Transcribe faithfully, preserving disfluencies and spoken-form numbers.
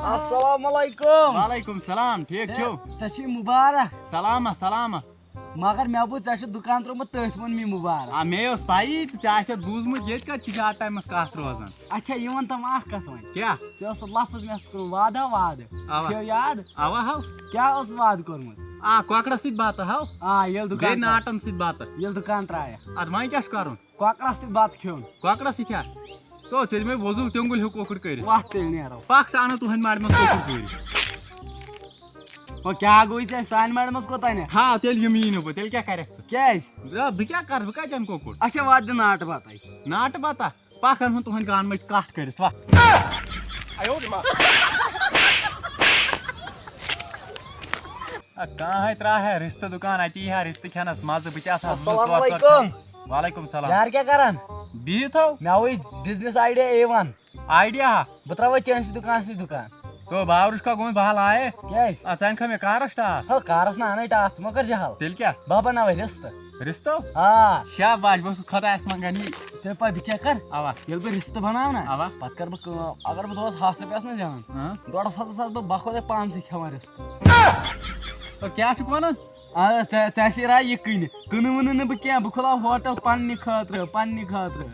السلام علیکم۔ وعلیکم سلام، ٹھیک چھو؟ ژےٚ چھُے مُبارک۔ سلامہ سلامہ۔ مگر مےٚ بوٗز ژےٚ چھُ دُکان ترٛوومُت تٔتھۍ، ووٚن مےٚ مُبارک۔ آ، مےٚ ٲس پَیی تہٕ ژےٚ آسٮ۪تھ بوٗزمُت ییٚتہِ کَتہِ چھِ زیادٕ ٹایمَس کَتھ روزان۔ اچھا، یہِ وَن تہٕ مےٚ اَکھ کَتھ وۄنۍ۔ کیٛاہ؟ ژےٚ اوسُتھ لفظ مےٚ سۭتۍ کوٚرمُت وعدٕ ہا وعدٕ۔ اَوا۔ چھُ یاد؟ اَوا ہو۔ کیٛاہ اوس وعدٕ کوٚرمُت؟ آ، کۄکرَس سۭتۍ بَتہٕ ہو۔ آ، ییٚلہِ بیٚیہِ دُکان ترٛاو۔ ناٹَن سۭتۍ بَتہٕ۔ ییٚلہِ دُکان ترٛایَکھ۔ اَدٕ وۄنۍ کیٛاہ چھُ کَرُن؟ کۄکرَس سۭتۍ بَتہٕ کھیوٚن۔ کۄکرَس سۭتۍ ہا؟ تو ژےٚ دِمَے وضوٗ تیوٚنٛگُل ہیوٗ کۄکُر کٔرِتھ۔ وَتھ تیٚلہِ نیرو۔ پَکھ ژٕ اَنَکھ تُہٕنٛدِ ماڑِ منٛز کۄکُر کٔرِتھ۔ وۄنۍ کیٛاہ گوٚوُے ژےٚ؟ سانہِ ماڑِ منٛز کوٚت اَنَکھ؟ ہاو، تیٚلہِ یِم یی نہٕ بہٕ، تیٚلہِ کیٛاہ کَرَکھ ژٕ؟ کیٛازِ؟ آ، بہٕ کیٛاہ کَرٕ؟ بہٕ کَتہِ اَنہٕ کۄکُر؟ اچھا، وَتھ دِ ناٹہٕ بَتَے۔ ناٹہٕ بَتہ؟ پَکھ اَنہٕ ہون تُہٕنٛدِ گانہٕ مٔتۍ کَٹھ کٔرِتھ، وَتھ۔ آ، کانٛہہ ہے ترٛاوِ ہا رِستہٕ دُکان، اَتی یی ہا رِستہٕ کھٮ۪نَس مَزٕ، بہٕ تہِ آسہٕ ہا زٕ السلام ژور ژور علیکم۔ کھٮ۪وان۔ وعلیکم السلام۔ یار کیٛاہ کَران؟ بِہِتھ ہو۔ مےٚ وٕچھ business idea A one۔ Idea ہا؟ بہٕ ترٛاوَے چٲنِسٕے دُکانَس نِش دُکان۔ تو باورُش کا گوٚمُت بحال آیے؟ کیٛازِ؟ آ، ژٕ اَنکھا مےٚ کارَس ٹاس؟ ہو، کارَس نہٕ اَنَے ٹاس، ژٕ مہ کَر جہل۔ تیٚلہِ کیٛاہ؟ بہٕ ہا بَناوَے رِستہٕ۔ رِستو؟ آ۔ شاباش، بہٕ اوسُس خۄدایَس منٛگان یی۔ ژےٚ پَے بہٕ کیٛاہ کَرٕ؟ اَوا۔ ییٚلہِ بہٕ رِستہٕ بَناوٕ نا، اَوا۔ پَتہٕ کَرٕ بہٕ کٲم، اگر بہٕ دۄہَس ہَتھ رۄپیہِ آسہٕ نا زینان، ہاں۔ ڈۄڈَس ہَتَس آسہٕ بہٕ بَخۄدے پانسٕے کھٮ۪وان رِستہٕ۔ تو کیٛاہ چھُکھ وَنان؟ آ، ژےٚ، ژےٚ آسی راے یہِ کٕنہِ۔ کٕنہٕ وٕنہٕ نہٕ بہٕ کینٛہہ، بہٕ کھُلاو ہوٹل پننہِ خٲطرٕ، پننہِ خٲطرٕ۔